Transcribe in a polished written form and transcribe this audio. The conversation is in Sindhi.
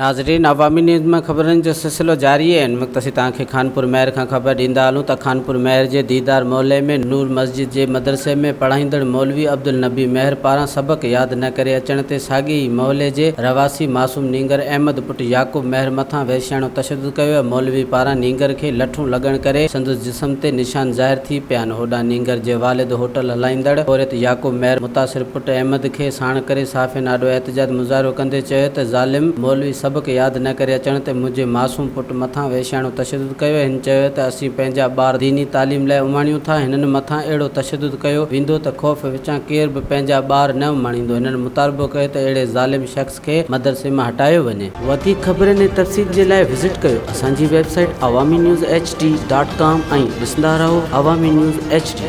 ناظرين عوامي نيوز مان خبرن جو سلسلو جاري آهي ان وقت اسين توهان کي خانپور مهر کان خبر ڏيندا هلون ته خانپور مهر جي ديدار محلي ۾ نور مسجد جي مدرسي ۾ پڙهائيندڙ مولوي عبدالنبي مهر پاران سبق ياد نه ڪري اچڻ تي ساڳي ئي محلي جي رهواسي معصوم نينگر احمد پٽ يعقوب مهر مٿان وحشياڻو تشدد ڪيو ويو مولوي پاران نينگر کي لٺون لڳڻ ڪري سندس جسم تي نشان ظاهر ٿي پيا آهن هوڏانهن نينگر جي والد هوٽل هلائيندڙ پورهيت يعقوب مهر متاثر پٽ احمد کي ساڻ ڪري صحافين آڏو احتجاج مظاهرو ڪندي چيو ته ظالم مولوي سبق ياد نه ڪري اچڻ تي منهنجي معصوم پٽ مٿان وحشياڻو تشدد ڪيو هن چيو ته اسين پنهنجا ٻار ديني تعليم لاء اماڻيون ٿا هنن مٿان اهڙو تشدد ڪيو ويندو ته خوف وچان ڪير به پنهنجا ٻار نه اماڻيندو هنن مطالبو ڪيو ته اهڙي ظالم شخص کي مدرسي مان هٽايو وڃي. وڌيڪ خبرن ۽ تفصيل جي لاء وزٽ ڪيو اسان جي website Awami news H D dot com ۽ ڏسندا رهو عوامي نيوز ايڇ ڊي.